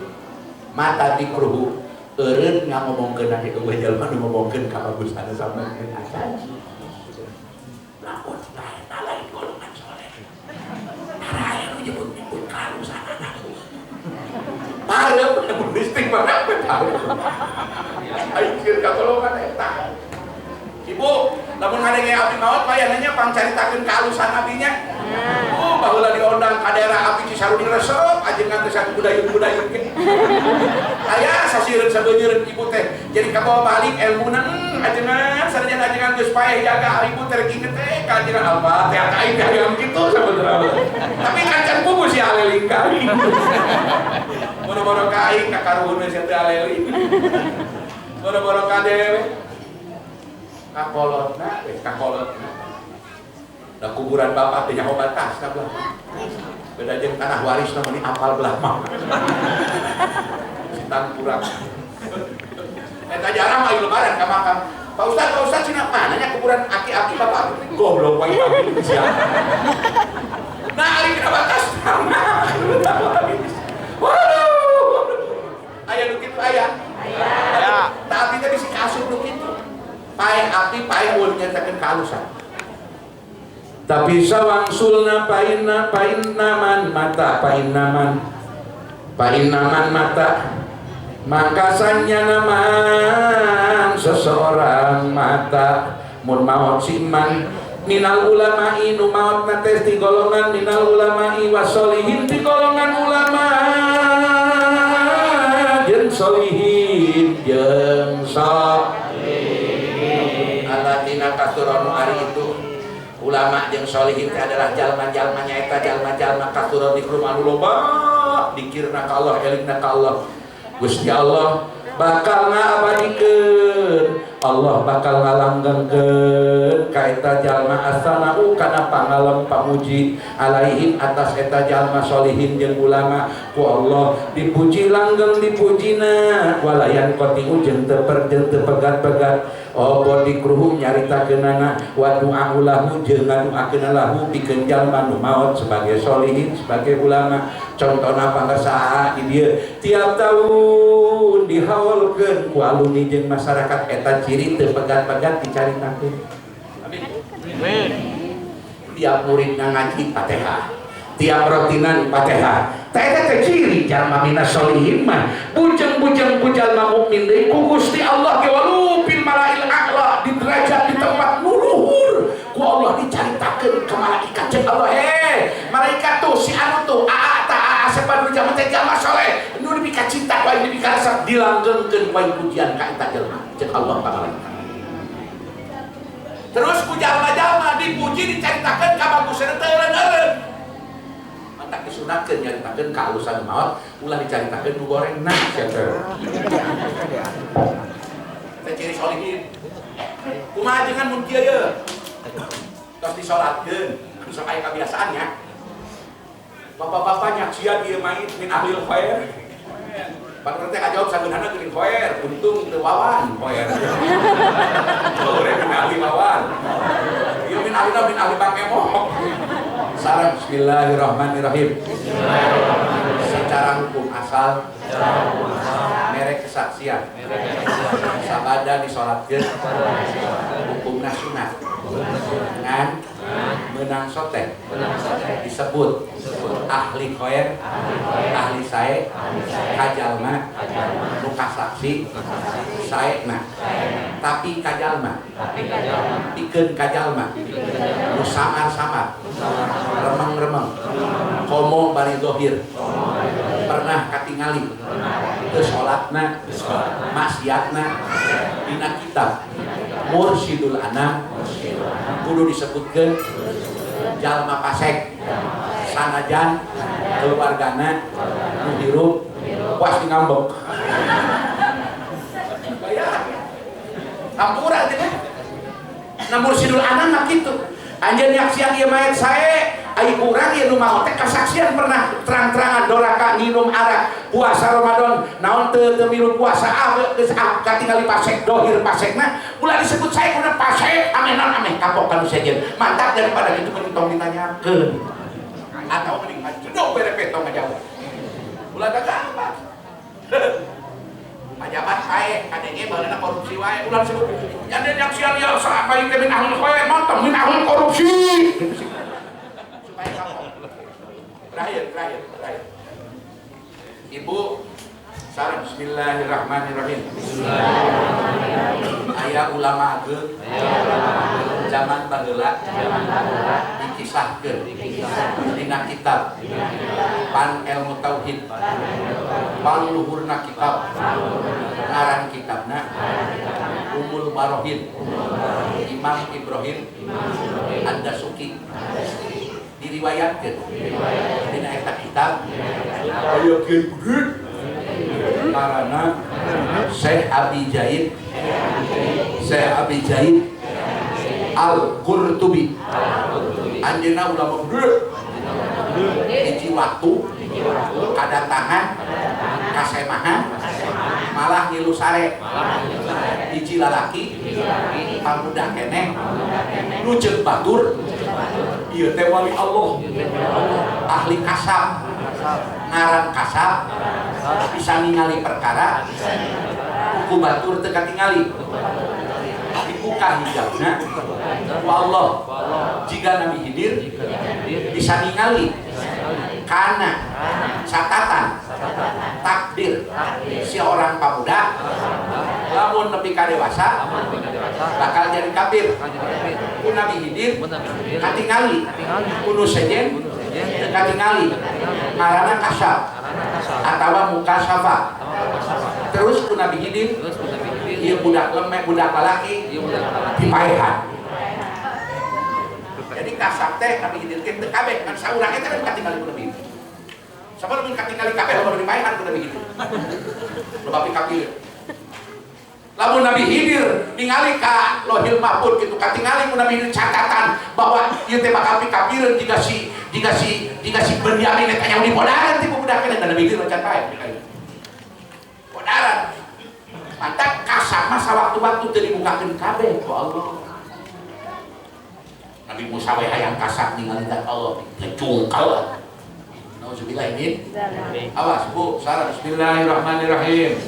Speaker 2: mata dikruhu eureun ngomongkeun ka eueuh jalma nu ngomongkeun ka bagusana sampean acan lamun eta lain golongan soleh tara aya nu nyebut-nyebut kalusanana pareup mun listrik mah pareup aing sieun ka golongan eta. Ibu, lamun ngadenge abdi maot payananya pangcaritakeun kaalusan abinya. Oh, baheula diondang ka daerah abdi Cisaruni resep ajengan teh satu budayun-budayun ge. Aya sasireun sabeunyeureun ibu teh. Jadi kabawa balik elmuna ajengan sanajan ajengan geus paeh jaga ibu teh rek inget teh ka ajengan alfa teh ka aing teh hayang kitu sabenerna. Tapi kan can pugu si aleling ka aing. Boro-boro ka aing ka karuhun we sia teh aleling. Boro-boro ka dewe. Kakolotna, kakolotna. Da kuburan bapak teh nyaho batasna belah. Beda jeung tanah warisna meuni apal belah mah. Si tangkurang. Eta jarang aing lebaran ka makam. Pak Ustaz cenah mana nya kuburan aki-aki bapak abdi? Goblok wae abdi sia. Nah, ari kana batas. Waduh. Aya nu kitu aya. Aya. Tah abdi teh bisi kaasup nu kitu. Paeh abdi paeh mun nyatakeun kaalusan. Tapi sawangsulna painna painnaman mata painnaman painnaman mata maka sanyanaman seseorang mata mun maot siman minal ulama'i nu maot na teh ti golongan minal ulama'i wasolihin ti golongan ulama jeung solihin jeung solihin alladzina katsura ari itu ulama jeung solihin teh adalah jalma-jalma nyaeta jalma-jalma katsura dikru anu loba dikirna ka Allah elingna ka Allah Gusti Allah bakal ngaabadikeun Allah bakal ngalanggengkeun ka eta jalma asanau kana pangalem pamuji alaihim atas eta jalma solihin jeung ulama ku Allah dipuji langgeng dipujina walayan qotiu jeung teu pegat-pegat opo dikruhum nyaritakeunana wa du'a lahu jeung ngaduakeun lahu pikeun jalma nu maot sebagai solihin sebagai ulama. Contohna pangersa di dieu tiap tahun dihaulkeun ku alumni jeung masyarakat eta ciri teu pegat-pegat dicaritakeun. Amin. Tiap muridna ngaji Fatihah, tiap rotinan Fatihah. Teh eta teh ciri jalma minas solihin mah. Bujeng-bujeng ku jalma mukmin deui ku Gusti Allah ge walupil malail a'la di derajat di tempat nu luhur ku Allah dicaritakeun ka malaikat jeung Allah malaikat tuh si anu tuh aa ta aa sepa nu jalma teh jalma soleh nu dipika cinta ku aing dipika resep dilanggengkeun ku aing pujian ka eta jalma jeung Allah ka malaikat. Terus ku jalma-jalma dipuji dicaritakeun ka bagusna teh eureun-eureun. Tak disunatkeun nyaritakeun kaalusan maot ulah dicaritakeun nu gorengna sia teh. Teh ciri solihin. Kumaha ajengan mun kieu ye? Tos disolatkeun, sok aya kabiasaan nya. Bapak-bapak nyaksian ieu mait min ahlil khair. Batur teh kajawab sageunana geuning khair, untung teu wawan khair. Goreng min ahli wawan. Ieu min ahlina min ahli Bang Emo. Sareng bismillahirrahmanirrahim. Secara hukum asal merek kesaksian sabada disolatkeun hukumna sunat ngan meunang Benang sote disebut ahli khoer, ahli sae, kajalma nu kasaksi saena, tapi kajalma pikeun kajalma nu samar-samar, remeng-remeng, komo bari dohir, pernah katingali teu salatna, maksiatna dina kitab Mursyidul Anam kudu disebutkeun jalma pasek sanajan keluargana nu hirup pasti ngambek. Hampura teh. Nah Mursyidul Anam mah kitu. Anjeun nyaksian ieu mayat sae, ai urang ieu nu maot teh kasaksian pernah terang-terangan doraka nginum arak puasa Ramadan naon teu milu puasa ah geus katingali pasek dohir pasekna ulah disebut sae kuna pasek ameh naon ameh kapok ka nu sejen. Mantap daripada kitu mending tong ditanyakeun. Atau mending ngajedog bere tong ngajawab. Ulah gagah. Pajabat sae kadenge baheula korupsi wae ulah disebut yang nyaksian ieu saha teh min ahli khair mantap min ahli korupsi supaya kapok. Terakhir. Ibu sareng bismillahirrahmanirrahim. Aya ulama ageung zaman baheula dikisahkeun dina kitab Pan Ilmu Tauhid, pangluhurna kitab, ngaran kitabna Umul Barohin, Imam Ibrahim Ad-Dasuki, diriwayatkeun dina eta kitab aya kiai gede ngaranna Syekh Abi Zaid, Syekh Abi Zaid Al-Qurtubi. Anjeunna ulama gede hiji waktu kadatangan kasemahan malah ngilu sare hiji lalaki pamuda keneh nu ceuk batur ieu teh wali Allah ahli kasab ngaran kasab bisa ningali perkara ku batur teu katingali dibuka hijabna ku Allah jika Nabi Khidir bisa ningali karena catatan takdir si orang pemuda lamun nepi ka dewasa bakal jadi kafir ku Nabi Khidir katingali ku nu sejen teu katingali ngaranna kasab atawa mukasafa terus ku Nabi Khidir ieu budak lemek budak lalaki dipaehan. Jadi kasab teh Nabi Khidir teh teu kabeh kan saurang eta kan katingali ku Nabi Khidir. Sabab lamun katingali kabeh loba dipaehan ku Nabi Khidir. Loba pikapir. Lamun Nabi Khidir ningali ka Lohil Mahfud kitu katingali ku Nabi Khidir catatan bahwa ieu teh bakal pikapireun jika si Benyamin eta nyaho dipodaran ti budak keneh Nabi Khidir loncat paeh. Podaran. Mantap kasab mah sawaktu-waktu teu dibukakeun kabeh ku Allah. Nabi Musa we hayang kasab ningali zat Allah ngecungkal. Nauzubillah min. Awas Bu, sareng bismillahirrahmanirrahim.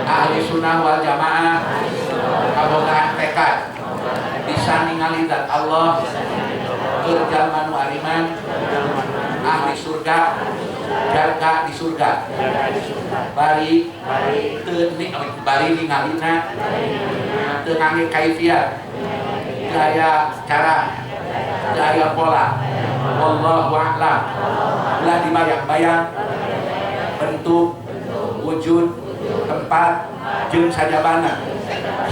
Speaker 2: Ahli sunnah wal jamaah kabogaan tekad bisa ningali zat Allah keur jalma nu ariman ahli surga jarka di surga bari teu bari ningalina teu ngangge kaifiat gaya cara gaya pola wallahu a'lam ulah dibayang-bayang bentuk wujud tempat jeung sajabana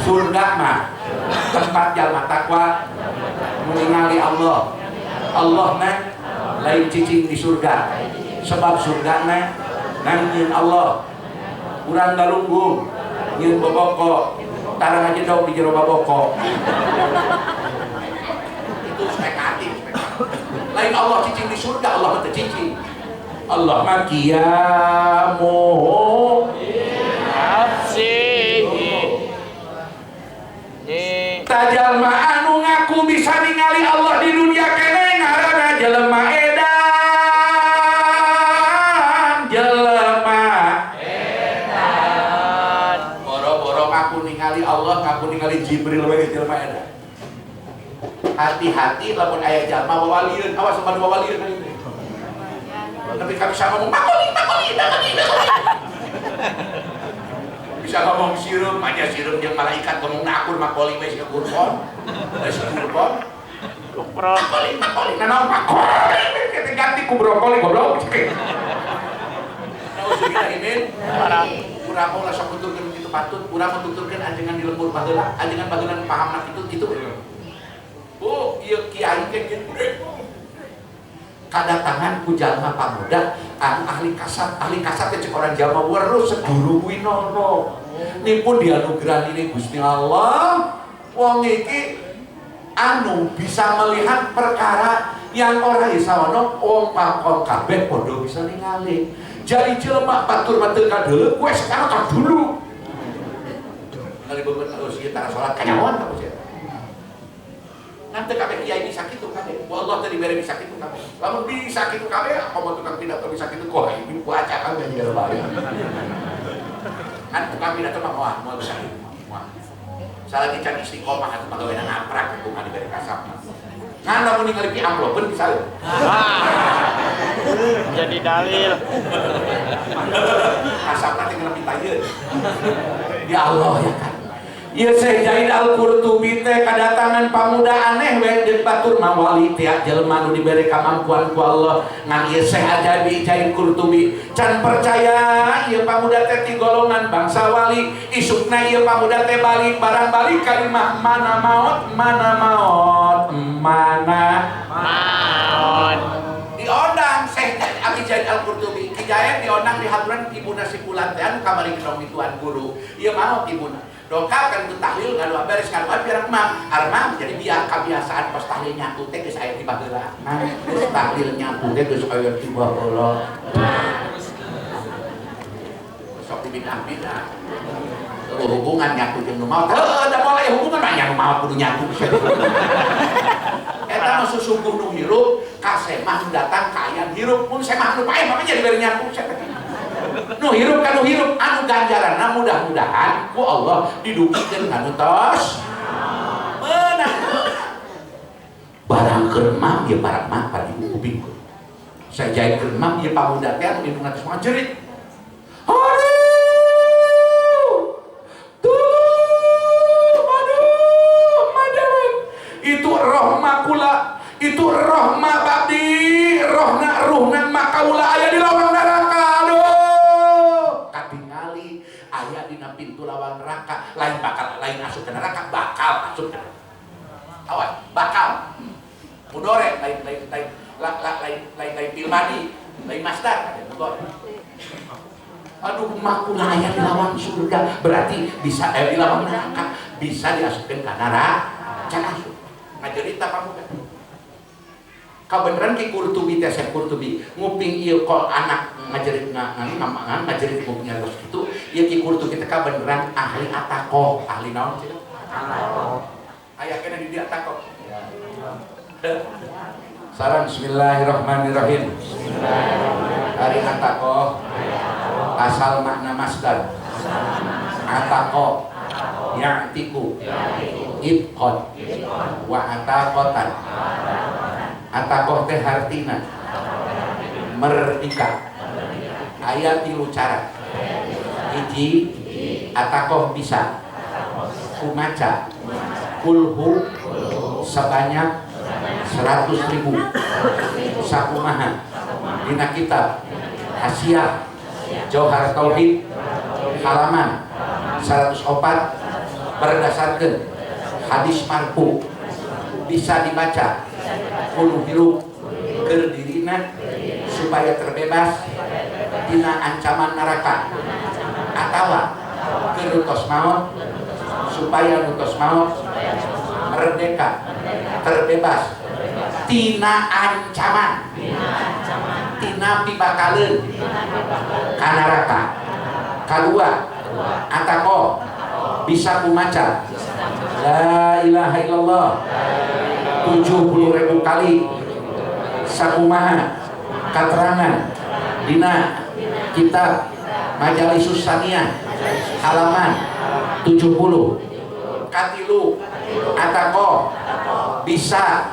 Speaker 2: surga mah tempat jalma takwa ningali Allah Allah na lain cicing di surga sebab surgana nangin Allah urang galunggung nyeun boboko tarang aja dong di jero baboko itu spekulatif. Lain Allah cicing di surga, Allah mah teu cicing. Allah mah qiyamu
Speaker 3: nafsihi.
Speaker 2: Tajalma anu ngaku bisa ningali Allah di dunia keneh ngaranna jelema edan, jelema edan. Boro-boro ngaku ningali Allah, ngaku ningali Jibril we jelema edan.
Speaker 1: Hati-hati lamun aya jalma wawalieun, awas lamun wawalieun ayeuna. Tapi kami bisa ngomong makoli, makoli, makoli, makoli. Bisa ngomong sireum aja sireum jeung malaikat ngomong na akur makoli we sia kurpon. Geus kurpon. Makoli, makoli, nah naon makoli kita ganti ku brokoli goblok. Nauzubillah min urang ulah sok nuturkeun kitu patut, urang nuturkeun ajengan di lembur baheula, ajengan baheula pahamna kitu kitu. Bu, ieu kiai teh kieu kadatangan ku jalma pamuda anu ahli kasab teh cek orang Jawa weruh seguru winoro. Nipun dianugerahine Gusti Allah, wong iki anu bisa melihat perkara yang ora isa ono, wong pakon kabeh padha bisa ningali. Jadi jelema batur mah teu kadeuleu, kowe sekarang ka dulu. Ningali beungeut alus ieu tara salat kanyahoan ka sia. Nanti kabeh kiai bisa kitu kabeh. Wallah teu dibere bisa kitu kabeh. Lamun bisa kitu kabeh, komo tukang pidato bisa kitu kok ieu baca kabeh jiga bahaya. Kan tukang pidato mah moal moal bisa kitu. Moal. Salagi can istiqomah atuh pagawean ngaprak kumaha dibere kasap. Ngan lamun ningali pi amplopeun bisa lho.
Speaker 3: Jadi dalil.
Speaker 1: Kasapna teh ngeunah pitayeun. Ya Allah ya kan. Ieu Syekh Zaid Al-Qurtubi teh kadatangan pamuda aneh we jeung batur mah wali teh jelema nu dibere kamampuan ku Allah. Ngan ieu Syekh Ajabi Zaid Qurtubi can percaya ieu pamuda teh ti golongan bangsa wali. Isukna ieu pamuda teh balik barang balik kalimah mana maot mana maot mana
Speaker 3: maot.
Speaker 1: Diondang Syekh Abi Zaid Al-Qurtubi Ki Zaid diondang di haturan ibuna si fulan teh anu kamari gedong di tuan guru. Ieu maot ibuna. Dongkap kan ku tahlil ngadoa beres ngadoa biar emam armam jadi biar kebiasaan pas tahlil nyatu teh geus aya ti baheula. Nah, geus tahlil nyatu teh geus aya ti baheula. Sok dibidang-bidang. Hubungan nyatu jeung nu maot. Heuh, da moal aya hubungan mah nya nu maot kudu nyatu. Eta mah susungguh nu hirup ka semah nu datang kaayaan hirup mun semah nu paeh mah nya dibere nyatu sia teh. Nu hirup ka nu hirup anu ganjaranna mudah-mudahan ku Allah didugikeun ka nu tos meunang. Barang keur mam ieu barang mah pada kupingkeun. Sajai keur mam ieu pamuda teh anu indungna teh jerit. Aduh! Tuh, aduh, madewek. Itu roh makula, itu roh ma abdi, rohna ruhna makaula aya di lawang neraka. Aduh, katingali aya dina pintu lawang neraka, lain bakal lain asup ke neraka, bakal asup ke neraka. Awas, bakal. Mudore lain lain lain lain lain lain pilmadi, lain masdar, mudore. Aduh, makula aya di lawang surga, berarti bisa di lawang neraka, bisa diasupkeun ka neraka. Can asup. Ngajerita pamuda. Kabeneran Ki Qurtubi teh Syekh Qurtubi nguping ieu kol anak ngajerit ngajerit nguping terus kitu ieu Ki Qurtubi teh kabeneran ahli atakoh, ahli naon cenah? Atakoh. Aya keneh di dieu atakoh. Salam bismillahirrahmanirrahim. Ari atakoh asal makna masdar. Atakoh ya'tiku ibqon wa ataqotan. Atakoh teh hartina merdeka. Aya tilu cara. Hiji atakoh bisa kumaca kulhu sebanyak 100.000 sakumaha dina kitab Hasiah Jauhar Tauhid halaman 104 berdasarkan hadis marfu bisa dibaca kudu hirup keur dirina supaya terbebas tina ancaman neraka atawa keur tos maot supaya nutos maot merdeka terbebas tina ancaman tina pibakaleun ka neraka. Kadua atako bisa kumaca la ilaha illallah 70.000 kali sakumaha katerangan dina kitab Majalisus Saniyah halaman 70. Katilu atako
Speaker 2: Bisa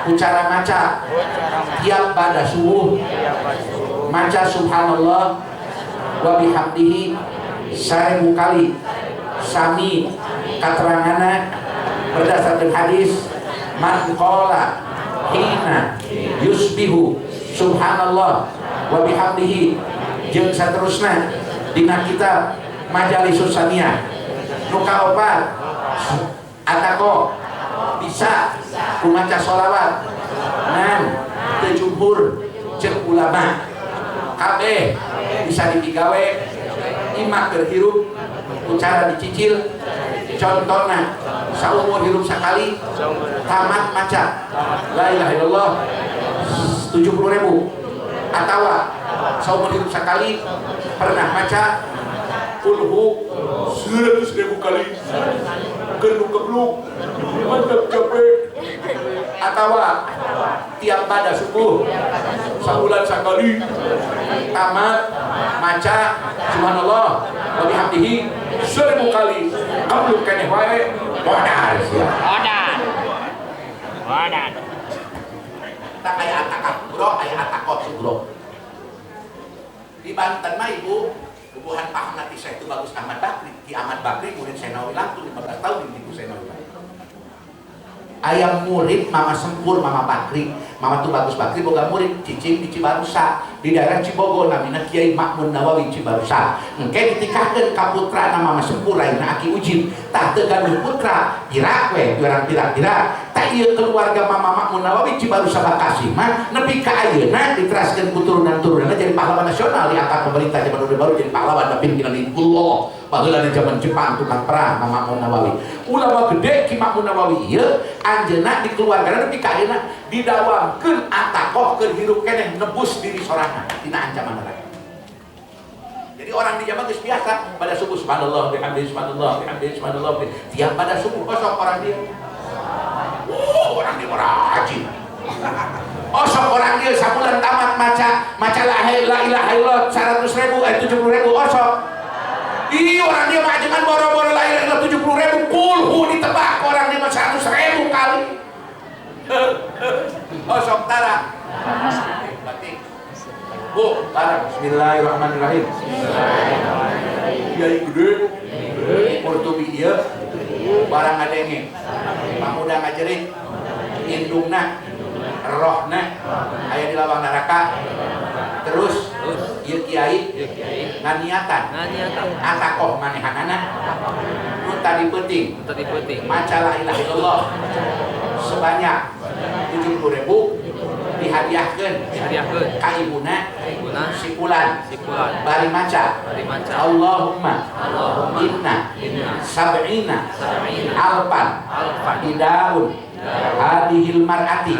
Speaker 2: ku cara maca tiap pada subuh maca subhanallah wa bihamdihi 1000 kali sami kateranganna berdasarkan hadis man qala hina yusbihu subhanallah wa bihamdihi jeung saterusna dina kitab Majalisus Saniyah. Nu kaopat atako bisa kumaca sholawat ngan teu jumhur ceuk ulama kabeh bisa dipigawe imah keur hirup ku cara dicicil. Contohna saumur hirup sakali tamat maca la ilaha illallah 70.000 atawa saumur hirup sakali pernah maca kulhu 100.000 kali keur nu kebluk mantap capek atawa tiap pada subuh sabulan sakali tamat maca subhanallah wa bihamdihi 1000 kali kabluk keneh wae modal sia
Speaker 3: modal modal
Speaker 1: tak aya atakah bro aya atakoh bro di Banten mah ibu bubuhan paham nanti saya itu bagus Ahmad Bakri. Ki Ahmad Bakri murid Senawi Lantu 15 tahun di Senawi Lantu. Ayam murid Mama Sempur Mama Bakri. Mama tuh bagus Bakri boga murid cicing di Cibarusa di daerah Cibogo namina Kiai Makmun Nawawi Cibarusa. Engke ditikahkeun ka putrana Mama Sempur lainna Aki Ujib. Tah teu gaduh putra pirak we urang pirak-pirak. Tah ieu keluarga Mama Makmun Nawawi Cibarusa Bekasi mah nepi ka ayeuna diteraskeun ku turunan-turunanna jadi pahlawan nasional diangkat pemerintah zaman Orde Baru jadi pahlawan tapi pimpinan Hizbullah. Baheula di zaman Jepang tukang perang Mama Makmun Nawawi. Ulama gede Ki Makmun Nawawi ieu anjeunna di keluargana nepi ka ayeuna didawamkeun atakoh keur hirup keneh nebus diri sorangan tina ancaman neraka. Jadi orang di zaman geus biasa pada subuh subhanallah bihamdihi subhanallah bihamdihi subhanallah tiap pada subuh kosong orang dia. Oh, orang dia rajin. Osok orang dia sabulan tamat maca la ilaha illallah 100.000 70.000 osok. Ih, orang dia mah jangan boro-boro la ilaha illallah 70.000 kulhu ditebak orang dia mah 100.000 kali. Osok tara. Berarti Bu, bareng bismillahirrahmanirrahim. Kiai gede Qurtubi ieu barang ngadenge. Pamuda ngajerit indungna rohna aya di lawang neraka. Terus ieu kiai nganiatan atakoh manehanana nu tadi peuting maca la ilaha illallah sebanyak 70.000 dihadiahkeun ka ibuna si fulan bari maca Allahumma inna sab'ina alfan idaun hadihil mar'ati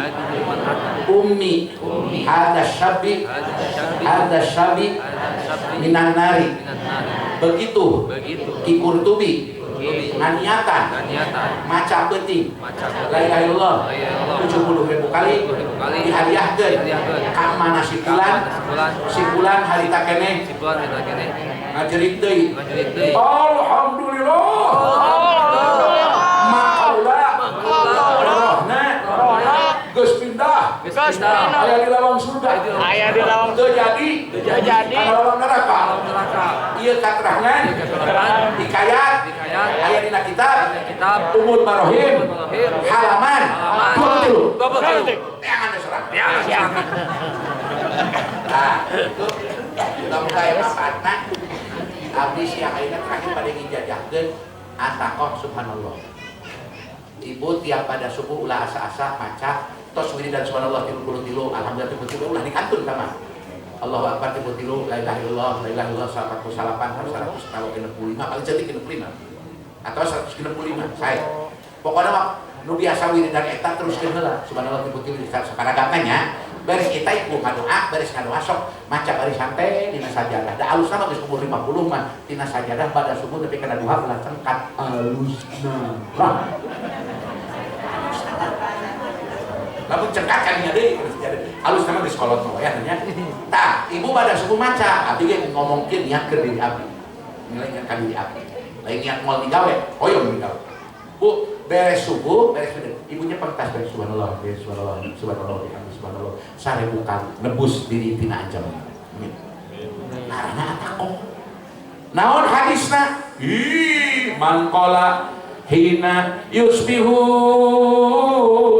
Speaker 1: ummi hada syabi minan nari. Begitu Ki Qurtubi nganiatan maca peuting la ilaha illallah 70.000 kali dihadiahkeun ka mana si fulan harita keneh ngajerit deui. Alhamdulillah makaula rohna geus pindah aya di lawang surga
Speaker 3: aya di lawang
Speaker 1: teu jadi kana lawang neraka ieu katerangan hikayat aya dina kitab Umul Barohim halaman 23. Teangan serang. Nah, itu mudah-mudahan aya manfaatna. Abdi siang ayeuna terakhir pada ngijajahkeun atakoh subhanallah. Ibu tiap pada subuh ulah asa-asa maca tos wiridan subhanallah 33, alhamdulillah 33 ulah dikantun sama. Allahu akbar 33, la ilaha illallah, la ilaha illallah 148, 165, paling cantik 65 atau 165 saya. Pokoknya mah nu biasa wiridan eta teruskeun heula subhanallah 33 sakaragana nya. Beres eta ibu ngadoa, beres ngadoa sok maca bari santai dina sajadah. Da alusna mah geus umur 50 mah dina sajadah pada subuh nepi kana duha ulah cengkat alusna. Lamun cengkat kan nya deui kana sajadah. Alusna mah geus kolot mah ya nya. Tah, ibu pada subuh maca, abdi ge ngomongkeun niat keur diri abdi. Nilai niat ka diri abdi. Lain niat moal digawe, hoyong digawe. Bu, beres subuh, beres subuh.
Speaker 2: Ibunya pakai tasbih, subhanallah, subhanallah, subhanallah, bihamdi, subhanallah, 1000 kali, nebus diri tina ancaman. Amin. Ngaranna ataqo. Naon hadisna? Ih, man qala hina yusbihu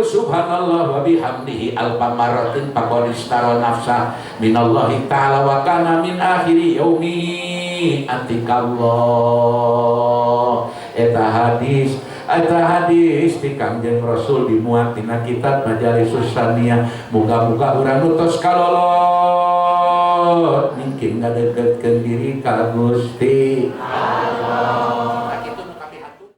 Speaker 2: subhanallah wa bihamdihi alfa marratin faqad ishtara nafsa minallahi ta'ala wa kana min akhiri yaumi atikallah. Eta hadis ti Kangjeng Rasul, dimuat dina kitab Majalisus Saniyah. Muga-muga urang nu tos kalolot mungkin ngadeketkeun diri ka Gusti.